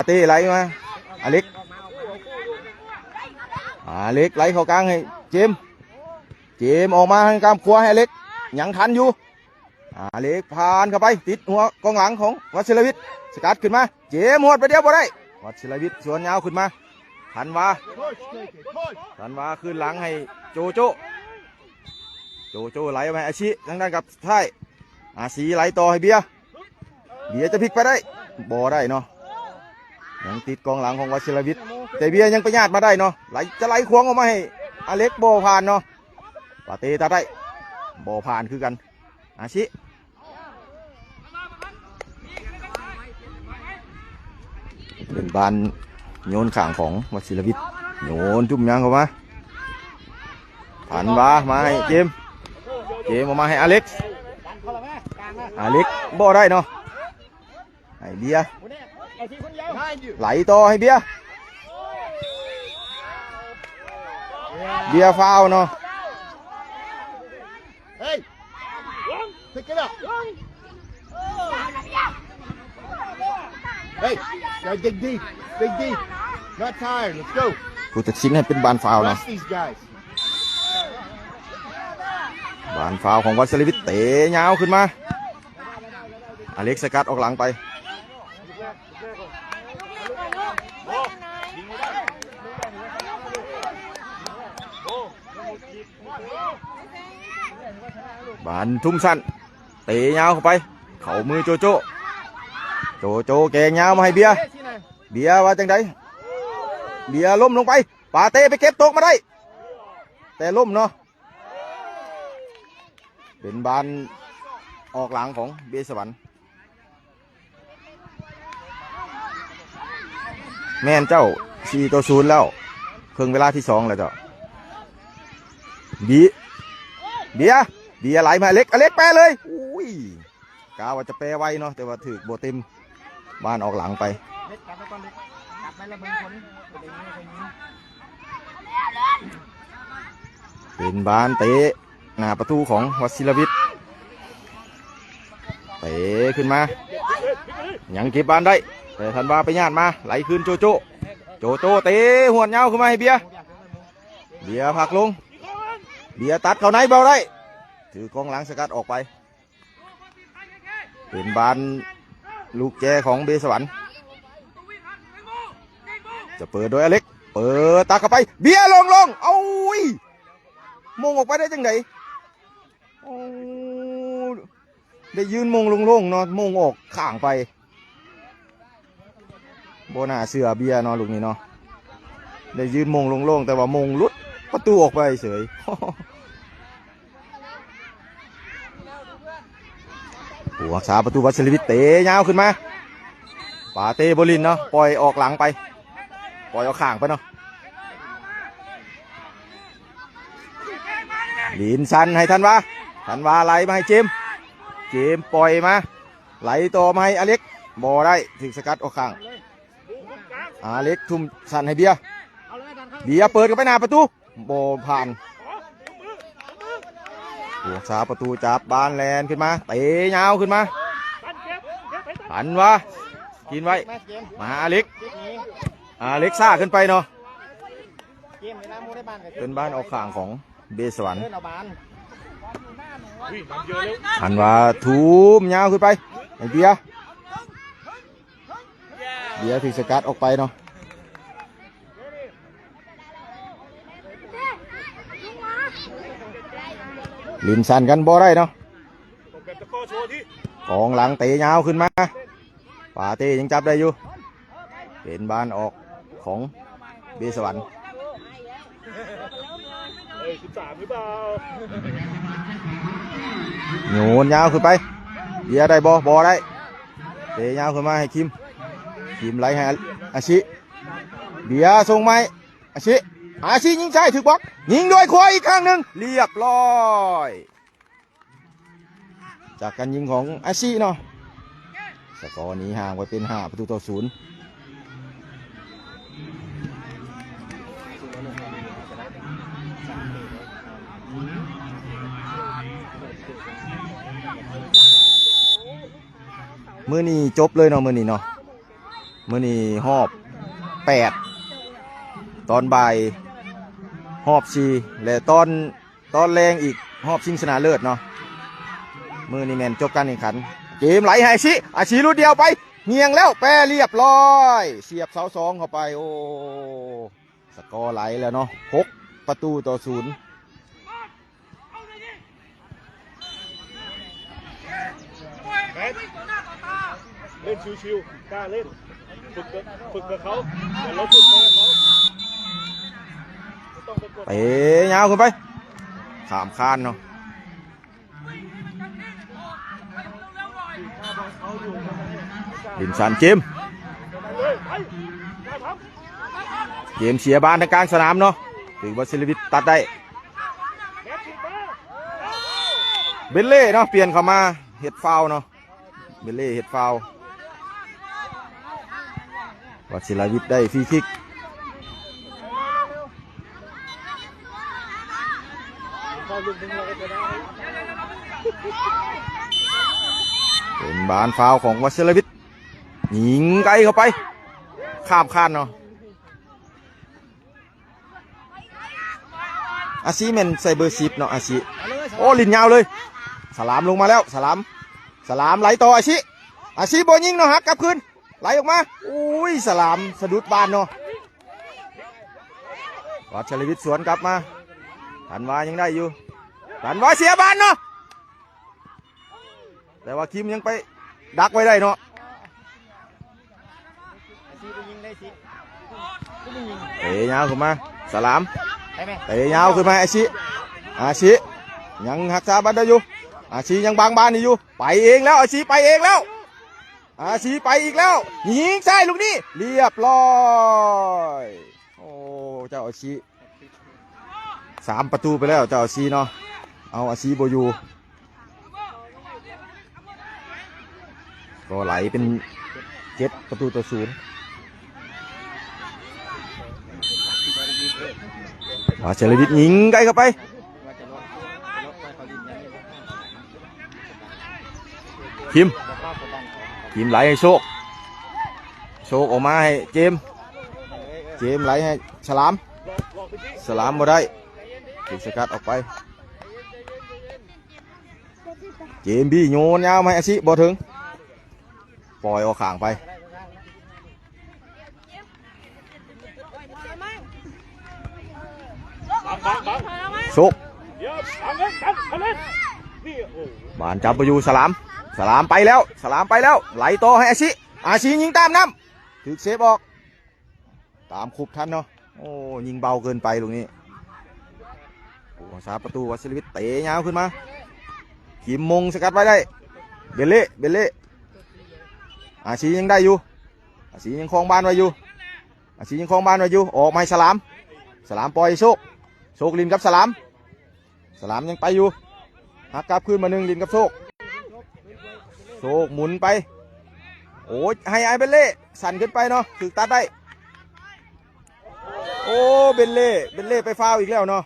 ເຕໄຫຼມາ ອາເລັກ ອາເລັກໄຫຼເຂົ້າກາງໃຫ້ເຈມ ເຈມອອກມາໃຫ້ກາມຂວາໃຫ້ອາເລັກ ຍັງທັນຢູ່ ອາເລັກຜ່ານເຂົ້າໄປ ຕິດຫົວກອງຫຼັງຂອງວັດສິລະວິດ ສະກັດຂຶ້ນມາ ເຈມຫວດໄປດຽວບໍ່ໄດ້ ວັດສິລະວິດສວນຍາວຂຶ້ນມາ ທັນວາ ທັນວາຄືນຫຼັງໃຫ້ໂຈໂຈ້ ໂຈໂຈ້ໄຫຼມາໃຫ້ອາຊິ ທາງດ້ານກັບທ້າຍ ອາຊິໄຫຼຕໍ່ໃຫ້ເບຍ ເບຍຈະພລິກໄປໄດ້ ບໍ່ໄດ້ເນາະ ຍັງຕິດກອງຫຼັງຂອງວັດສິລະວິດ ແຕ່ເບຍຍັງໄປຍາດມາໄດ້ເນາະ ໄຫຼ ຈະໄຫຼຂວາງອອກມາໃຫ້ອາເລັກ ບໍ່ຜ່ານເນາະ ປາເຕຕັດໄດ້ ບໍ່ຜ່ານຄືກັນ ອາຊິ ເປັນບານໂຍນຂ້າງຂອງວັດສິລະວິດ ໂຍນຈຸ້ມຍາງເຂົ້າມາ ພັນວາມາໃຫ້ເຈມ ເຈມອອກມາໃຫ້ອາເລັກ ອາເລັກບໍ່ໄດ້ເນາະ ໃຫ້ເບຍ ໄຫຼຕໍ່ໃຫ້ເບຍ ເບຍຟາວເນາະ Hey! Pick it up! Hey! Go dig deep! Dig deep! Not tired! Let's go! ຜູ້ຕັດສິນໃຫ້ເປັນບານຟາວເນາະ Press these guys! ບານຟາວຂອງວັດສິລະວິດ ເຕະຍາວຂຶ້ນມາ ອາເລັກສະກັດອອກຫຼັງໄປ ບານທຸ້ມສັ້ນ ເຕະຍາວເຂົ້າໄປ ເຂົ້າມືໂຈໂຈ ໂຈໂຈແກງຍາວມາໃຫ້ເບຍ ເບຍວ່າຈັ່ງໃດ ເບຍລົ້ມລົງໄປ ປາເຕໄປເກັບຕົກມາໄດ້ ແຕ່ລົ້ມເນາະ ເປັນບານອອກຫຼັງຂອງເບສະຫວັນ ແມ່ນເຈົ້າ ສີ່ຕໍ່ສູນແລ້ວ ເຄິ່ງເວລາທີສອງແລ້ວເຈົ້າ ເບຍ ເບຍ ເບຍໄຫຼມາ ອາເລັກ ອາເລັກແປເລີຍ ອຸ້ຍ ກະວ່າຈະແປໄວເນາະ ແຕ່ວ່າຖືກບໍ່ເຕັມ ບານອອກຫຼັງໄປ ເປັນບານເຕະ ໜ້າປະຕູຂອງວັດສິລະວິດ ເຕະຂຶ້ນມາ ຍັງເກັບບານໄດ້ ແຕ່ທັນວາໄປຍາດມາ ໄຫຼຄືນໂຈໂຈ ໂຈໂຈເຕະຫວດຍາວຂຶ້ນມາໃຫ້ເບຍ ເບຍພັກລົງ ເບຍຕັດເຂົ້າໃນບໍ່ໄດ້ ຖືກກອງຫຼັງສະກັດອອກໄປ ເປັນບານລູກແຈຂອງເບສະຫວັນ ຈະເປີດໂດຍອາເລັກ ເປີດຕັດເຂົ້າໄປ ເບຍລົງໆ ເອົາ ໂມງອອກໄປໄດ້ຈັ່ງໃດ? ໂອ້ ໄດ້ຢືນໂມງໂລ່ງໆເນາະ ໂມງອອກຂ້າງໄປ ບໍ່ໜ້າເຊື່ອເບຍເນາະ ລູກນີ້ເນາະ ໄດ້ຢືນໂມງໂລ່ງໆ ແຕ່ວ່າໂມງຫຼຸດປະຕູອອກໄປເສີຍ. ຜູ້ຮັກສາປະຕູວັດສິລະວິດເຕະຍາວຂຶ້ນມາ ປາເຕບໍ່ຫຼິ້ນເນາະ ປ່ອຍອອກຫຼັງໄປ ປ່ອຍອອກຂ້າງໄປເນາະ ລິນສັ້ນໃຫ້ທັນວາ ທັນວາໄຫຼມາໃຫ້ເຈມ ເຈມປ່ອຍມາ ໄຫຼຕໍ່ມາໃຫ້ອາເລັກ ບໍ່ໄດ້ ຖືກສະກັດອອກຂ້າງ ອາເລັກທຸ່ມສັ້ນໃຫ້ເບຍ ເບຍເປີດເຂົ້າໄປໜ້າປະຕູ ບໍ່ຜ່ານ ຜູ້ຮັກສາປະຕູຈັບບານແລ່ນຂຶ້ນມາ ເຕະຍາວຂຶ້ນມາ ທັນວາ ກິນໄວ້ ມາອາເລັກ ອາເລັກຊ້າເກີນໄປເນາະ ເປັນບານອອກຂ້າງຂອງເບສະຫວັນ ທັນວາທຸ່ມຍາວຂຶ້ນໄປໃຫ້ເບຍ ເບຍຖືກສະກັດອອກໄປເນາະ ຫຼິ້ນສັ້ນກັນບໍ່ໄດ້ເນາະ ກອງຫຼັງເຕະຍາວຂຶ້ນມາ ປາເຕຍັງຈັບໄດ້ຢູ່ ເປັນບານອອກຂອງເບສະຫວັນ ໂຍນຍາວຂຶ້ນໄປ ເບຍໄດ້ບໍ່? ບໍ່ໄດ້ ເຕະຍາວຂຶ້ນມາໃຫ້ຄິມ ຄິມໄຫຼໃຫ້ອາຊິ ເບຍສົ່ງໃໝ່ ອາຊິ ອາຊິຍິງຊ້າຍຖືກບລັອກ ຍິງດ້ວຍຂວາອີກຄັ້ງໜຶ່ງ ລຽບຮ້ອຍ. ຈາກການຍິງຂອງອາຊິເນາະ ສະກໍໜີຫ່າງໄປເປັນຫ້າປະຕູຕໍ່ສູນ ມື້ນີ້ຈົບເລີຍເນາະ ມື້ນີ້ເນາະ. ມື້ນີ້ຮອບແປດ ຕອນບ່າຍຮອບສີ່ ແລະ ຕອນ ຕອນແລງອີກຮອບຊິງຊະນະເລີດເນາະ. ມື້ນີ້ແມ່ນຈົບການແຂ່ງຂັນ. ເກມໄຫຼໃຫ້ອາຊິ ອາຊິຫຼຸດດຽວໄປ ຫວ່ຽງແລ້ວ ແປລຽບຮ້ອຍ ສຽບເສົາສອງເຂົ້າໄປ. ໂອ້ ສະກໍໄຫຼແລ້ວເນາະ ຫົກປະຕູຕໍ່ສູນ. ເລ່ນຊິວໆ ກ້າເລ່ນ ຝຶກກັບ ຝຶກກັບເຂົາ ແຕ່ເຮົາຝຶກແຕ່ເຂົາ ບໍ່ຕ້ອງໄປກົດ. ເຕະຍາວຂຶ້ນໄປ ຂ້າມຄານເນາະ. ລິນສັນ ເຈມ ເຈມເສຍບານທາງກາງສະໜາມເນາະ ຖືກວັດສິລະວິດຕັດໄດ້. ເບນເລ່ເນາະ ປ່ຽນເຂົ້າມາເຮັດຟາວເນາະ ເບນເລ່ເຮັດຟາວ. ວັດສິລະວິດໄດ້ຟຣີຄິກ ເປັນບານຟາວຂອງວັດສິລະວິດ ຍິງໄກເຂົ້າໄປ ຂ້າມຄານເນາະ. ອາຊິແມ່ນໃສ່ເບີສິບເນາະ ອາຊິ. ໂອ້ ຫຼິ້ນຍາວເລີຍ ສະຫຼາມລົງມາແລ້ວ ສະຫຼາມ ສະຫຼາມໄຫຼຕໍ່ອາຊິ ອາຊິບໍ່ຍິງເນາະ ຫັກກັບຄືນ ໄຫຼອອກມາ. ໂອ້ຍ ສະຫຼາມສະດຸດບານເນາະ ວັດສະລະວິດສວນກັບມາ ທັນວາຍັງໄດ້ຢູ່ ທັນວາເສຍບານເນາະ. ແຕ່ວ່າຄິມຍັງໄປດັກໄວ້ໄດ້ເນາະ ເຕະຍາວຂຶ້ນມາ ສະຫຼາມ ເຕະຍາວຂຶ້ນມາ ອາຊິ ອາຊິ ຍັງຮັກສາບານໄດ້ຢູ່ ອາຊິຍັງບັງບານນີ້ຢູ່ ໄປເອງແລ້ວ ອາຊິໄປເອງແລ້ວ ອາຊິໄປອີກແລ້ວ ຍິງຊ້າຍລູກນີ້ ລຽບຮ້ອຍ. ໂອ້ ເຈົ້າອາຊິ ສາມປະຕູໄປແລ້ວ ເຈົ້າອາຊີເນາະ ເອົາອາຊີບໍ່ຢູ່ ກໍໄຫຼເປັນເຈັດປະຕູຕໍ່ສູນ. ວາເຊລະວິດຍິງໄກເຂົ້າໄປ ຄິມ ຄິມໄຫຼໃຫ້ໂຊກ ໂຊກອອກມາໃຫ້ເຈມ ເຈມໄຫຼໃຫ້ສະຫຼາມ ສະຫຼາມບໍ່ໄດ້ ຖືກສະກັດອອກໄປ ເຈມບີໂຍນຍາວມາໃຫ້ອາຊິ ບໍ່ເຖິງ ປ່ອຍອອກຂ້າງໄປ ໂຊກ ບານຈັບບໍ່ຢູ່ ສະຫຼາມ ສະຫຼາມໄປແລ້ວ ສະຫຼາມໄປແລ້ວ ໄຫຼຕໍ່ໃຫ້ອາຊິ ອາຊິຍິງຕາມນຳ ຖືກເຊບອອກ ຕາມຄຸບທັນເນາະ ໂອ້ ຍິງເບົາເກີນໄປລູກນີ້ ຜູ້ຮັກສາປະຕູວັດສິລະວິດເຕະຍາວຂຶ້ນມາ ຄິມມົງສະກັດໄວ້ໄດ້ ເບເລ ເບເລ ອາຊີຍັງໄດ້ຢູ່ ອາຊີຍັງຄອງບານໄວ້ຢູ່ ອາຊີຍັງຄອງບານໄວ້ຢູ່ ອອກມາໃຫ້ສະຫຼາມ ສະຫຼາມປ່ອຍໃຫ້ໂຊກ ໂຊກຫຼິ້ນກັບສະຫຼາມ ສະຫຼາມຍັງໄປຢູ່ ຫັກກັບຄືນມາໜຶ່ງ ຫຼິ້ນກັບໂຊກ ໂຊກໝູນໄປ ໂອ້ຍ ໃຫ້ອ້າຍເບນເລ່ ສັ້ນຂຶ້ນໄປເນາະ ຖືກຕັດໄດ້ ໂອ້ ເບນເລ່ ເບນເລ່ໄປຟາວອີກແລ້ວເນາະ.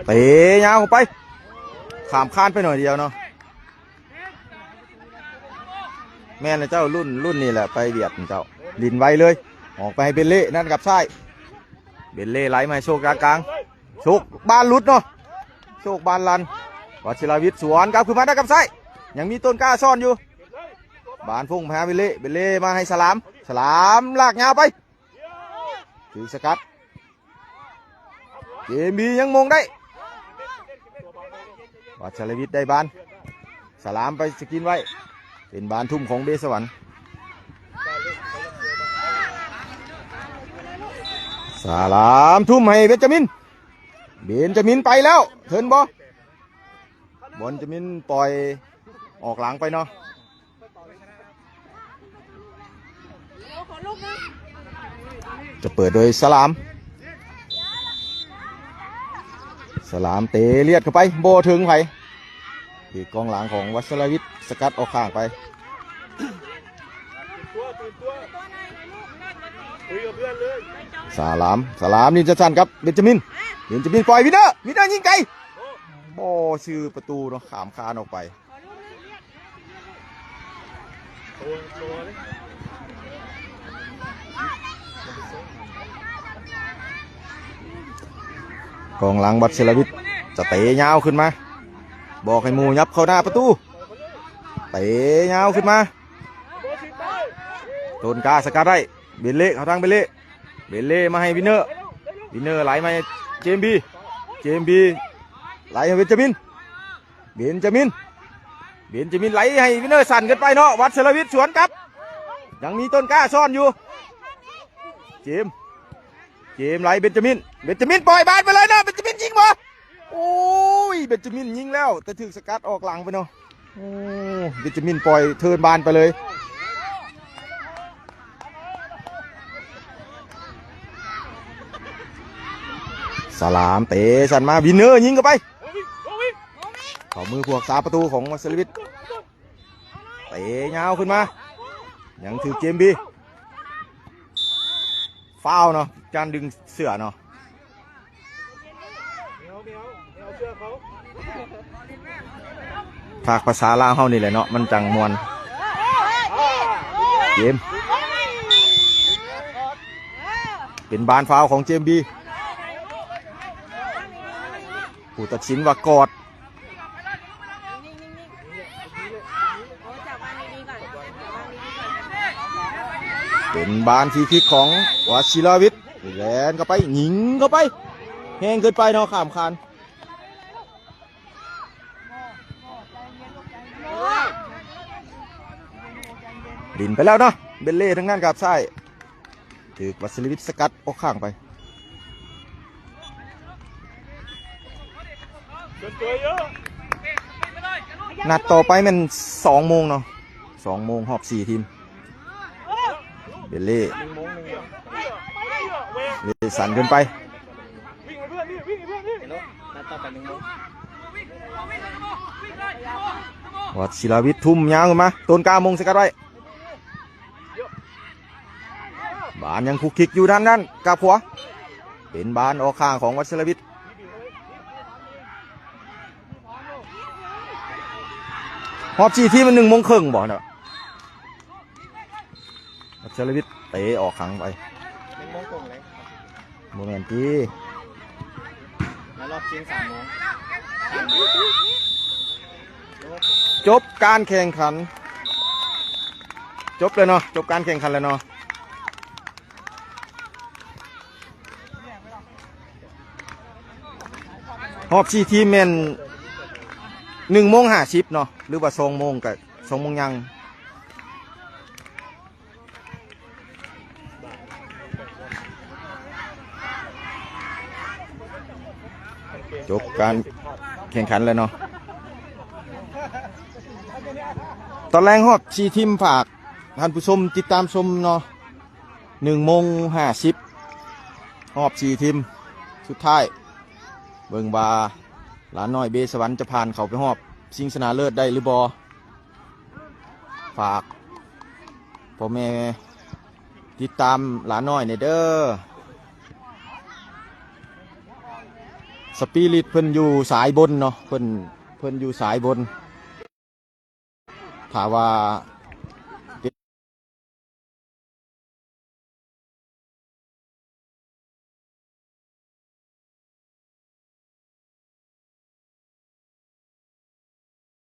ເຕະຍາວເຂົ້າໄປ ຂ້າມຄານໄປໜ້ອຍດຽວເນາະ ແມ່ນແລ້ວເຈົ້າ ລຸ້ນ ລຸ້ນນີ້ແຫຼະໄປຫວຽດເຈົ້າ ຫຼິ້ນໄວເລີຍ ອອກໄປໃຫ້ເບນເລ່ ນັ້ນກັບຊ້າຍ ເບນເລ່ໄຫຼມາໃຫ້ໂຊກກາງກາງ ໂຊກບານຫຼຸດເນາະ ໂຊກບານລັ່ນ ວັດສິລາວິດສວນກັບຄືນມາດ້ານກັບຊ້າຍ ຍັງມີຕົ້ນກ້າຊ້ອນຢູ່ ບານຟຸ້ງໄປຫາເບນເລ່ ເບນເລ່ມາໃຫ້ສະຫຼາມ ສະຫຼາມລາກຍາວໄປ ຖືກສະກັດ ເຈມບີຍັງມົງໄດ້ ວັດສະລະວິດໄດ້ບານ ສະຫຼາມໄປສະກິນໄວ້ ເປັນບານທຸ່ມຂອງເບສະຫວັນ ສະຫຼາມທຸ່ມໃຫ້ເບນຈາມິນ ເບນຈາມິນໄປແລ້ວ ເຫັນບໍ່? ເບນຈາມິນປ່ອຍ ອອກຫຼັງໄປເນາະ. ຈະເປີດໂດຍສະຫຼາມ. ສະຫຼາມເຕະລຽດເຂົ້າໄປ ບໍ່ເຖິງໃຜ. ຖືກກອງຫຼັງຂອງວັດສະລະວິດສະກັດອອກຂ້າງໄປ. ສະຫຼາມ ສະຫຼາມ ລິນຈະສັນກັບເບັນຈາມິນ. ເບັນຈາມິນປ່ອຍວິນເນີ ວິນເນີຍິງໄກ ບໍ່ຊື່ປະຕູເນາະ ຂ້າມຄານອອກໄປ. ກອງຫຼັງວັດສິລະວິດ ຈະເຕະຍາວຂຶ້ນມາ ບອກໃຫ້ໝູ່ຫຍັບເຂົ້າໜ້າປະຕູ ເຕະຍາວຂຶ້ນມາ ຕົ້ນກ້າສະກັດໄດ້ ເບນເລ ເຂົ້າທາງເບນເລ ເບນເລມາໃຫ້ວິນເນີ ວິນເນີໄຫຼມາໃຫ້ເຈມບີ ເຈມບີໄຫຼໃຫ້ເບັນຈາມິນ ເບັນຈາມິນ ເບັນຈາມິນໄຫຼໃຫ້ວິນເນີ ສັ້ນເກີນໄປເນາະ ວັດສະລະວິດສວນກັບ ຍັງມີຕົ້ນກ້າຊ້ອນຢູ່ ເຈມ ເຈມໄຫຼເບັນຈາມິນ ເບັນຈາມິນປ່ອຍບານໄປເລີຍເນາະ ເບັນຈາມິນຍິງບໍ່ ໂອ້ຍ ເບັນຈາມິນຍິງແລ້ວ ແຕ່ຖືກສະກັດອອກຫຼັງໄປເນາະ ໂອ້ ເບັນຈາມິນປ່ອຍເທີນບານໄປເລີຍ ສະຫຼາມເຕະສັ້ນມາ ວິນເນີຍິງເຂົ້າໄປ ເຂົ້າມືຜູ້ຮັກສາປະຕູຂອງວັດສະລະວິດ ເຕະຍາວຂຶ້ນມາ ຍັງຖືກເຈມບີ ຟາວເນາະ ການດຶງເສື້ອເນາະ ພາກພາສາລາວເຮົານີ້ແຫຼະເນາະ ມັນຈັ່ງມ່ວນ ເກມ ເປັນບານຟາວຂອງເຈມບີ ຜູ້ຕັດສິນວ່າກອດ ເປັນບານຟຣີຄິກຂອງວະຊິລາວິດ ແລ່ນເຂົ້າໄປ ຍິງເຂົ້າໄປ ແຮງເກີນໄປເນາະ ຂ້າມຄານ ຫຼິ້ນໄປແລ້ວເນາະ ເບນເລທາງນັ້ນກັບຊ້າຍ ຖືກວັດສິລະວິດສະກັດອອກຂ້າງໄປ ນັດຕໍ່ໄປແມ່ນສອງໂມງເນາະ ສອງໂມງຮອບສີ່ທີມ ເບນເລ ເລສັນຂຶ້ນໄປ ວັດສິລາວິດທຸ່ມຍາວຂຶ້ນມາ ໂຕນກາມົງສະກັດໄວ້ ບານຍັງຄຸກຄິກຢູ່ດ້ານນັ້ນ ກັບຂວາ ເປັນບານອອກຂ້າງຂອງວັດສະລະວິດ ຮອບສີ່ທີມມັນໜຶ່ງໂມງເຄິ່ງບໍ່ເນາະ ວັດສະລະວິດເຕະອອກຂ້າງໄປ ໜຶ່ງໂມງກົງເລີຍ ບໍ່ແມ່ນຕິ ມາຮອບຊິງສາມໂມງ ຈົບການແຂ່ງຂັນ ຈົບແລ້ວເນາະ ຈົບການແຂ່ງຂັນແລ້ວເນາະ ຮອບສີ່ທີມແມ່ນໜຶ່ງໂມງຫ້າສິບເນາະ ຫຼືວ່າສອງໂມງ ກະສອງໂມງຍັງ ຈົບການແຂ່ງຂັນແລ້ວເນາະ ຕອນແລງຮອບສີ່ທີມ ຝາກທ່ານຜູ້ຊົມຕິດຕາມຊົມເນາະ ໜຶ່ງໂມງຫ້າສິບ ຮອບສີ່ທີມສຸດທ້າຍ ເບິ່ງວ່າຫຼານນ້ອຍເບສະຫວັນຈະຜ່ານເຂົ້າໄປຮອບຊິງຊະນະເລີດໄດ້ຫຼືບໍ່ ຝາກພໍ່ແມ່ຕິດຕາມຫຼານນ້ອຍແດ່ເດີ ສະປີລິດເພິ່ນຢູ່ສາຍບົນເນາະ ເພິ່ນ ເພິ່ນຢູ່ສາຍບົນ ຖ້າວ່າ